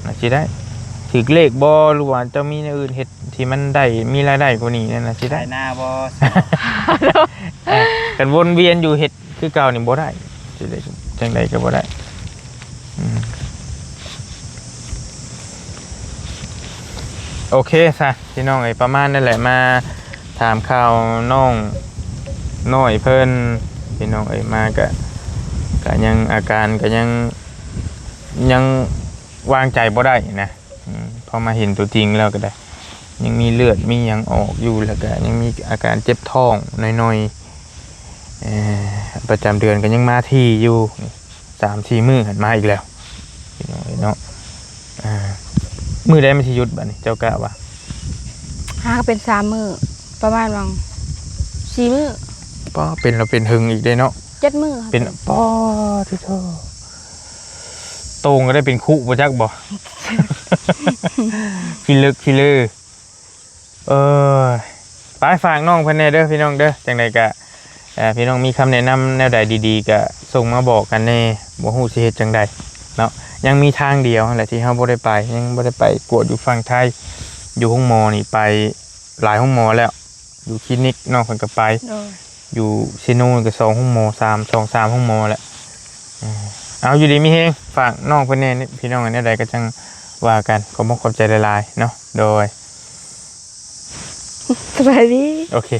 ນະ ຊິໄດ້. ຖືກເລກບໍ່ ຫຼືວ່າເຈົ້າມີແນວອື່ນເຮັດທີ່ມັນໄດ້ ມີລາຍໄດ້ກວ່ານີ້ນັ້ນນະ ຊິໄດ້. ຂາຍນາບໍ່? ເອີ ຄັນວົນວຽນຢູ່ເຮັດ ຄືເກົ່ານີ້ບໍ່ໄດ້ ຈະໄດ້ ຈັ່ງໃດກໍບໍ່ໄດ້. ອືມ ໂອເຄຊະ ພີ່ນ້ອງເອີຍ ປະມານນັ້ນແຫຼະ ມາຖາມຂ່າວນ້ອງນ້ອຍເພິ່ນ ພີ່ນ້ອງເອີຍ ມາກະ ກະຍັງ ອາການກະຍັງ ຍັງວາງໃຈບໍ່ໄດ້ນະ. ອືມ ພໍມາເຫັນຕົວຈິງແລ້ວກໍໄດ້ ຍັງມີເລືອດມີຫຍັງອອກຢູ່ ແລ້ວກໍຍັງມີອາການເຈັບທ້ອງໜ້ອຍໆ. ເອີ ປະຈຳເດືອນກໍຍັງມາຖີ່ຢູ່ ນີ້ ສາມສີ່ມື້ຫັ້ນມາອີກແລ້ວ ພີ່ນ້ອງເອີຍເນາະ. ອ່າ ມື້ໃດມັນຊິຢຸດບາດນີ້ ເຈົ້າກະວ່າ? ຫາກໍເປັນສາມມື້ ປະມານຫວ່າງສີ່ມື້. ປ້າ ເປັນແລ້ວເປັນຫຶງອີກເດ້ເນາະ. ເຈັດມື້ ເປັນ ປ້າ ໂທ້ ໂຕ່ງກໍໄດ້ເປັນຄຸບໍ່ຈັກບໍ່? ຂີ້ເລິກຂີ້ເລີ. ເອີຍ ໄປ ຝາກນ້ອງເພິ່ນແດ່ເດີພີ່ນ້ອງເດີ. ຈັ່ງໃດກະ ເອີ ພີ່ນ້ອງມີຄຳແນະນຳແນວໃດດີໆ ກະສົ່ງມາບອກກັນແດ່ ບໍ່ຮູ້ຊິເຮັດຈັ່ງໃດເນາະ. ຍັງມີທາງດຽວຫັ້ນແຫຼະທີ່ເຮົາບໍ່ໄດ້ໄປ ຍັງບໍ່ໄດ້ໄປກວດຢູ່ຝັ່ງໄທ ຢູ່ໂຮງໝໍນີ້ໄປຫຼາຍໂຮງໝໍແລ້ວ ຢູ່ຄລີນິກນ້ອງເພິ່ນກໍໄປ ໂດຍ ຢູ່ເຊໂນກໍສອງໂຮງໝໍ ສາມ ສອງສາມໂຮງໝໍແຫຼະ. ເອີ ເອົາ ຢູ່ດີມີແຮງ ຝາກນ້ອງເພິ່ນແດ່ ພີ່ນ້ອງ ແນວໃດກໍຈັ່ງວ່າກັນ. ຂອບມຸກຂອບໃຈຫຼາຍໆເນາະ. ໂດຍ ສະບາຍດີ. ໂອເຄ.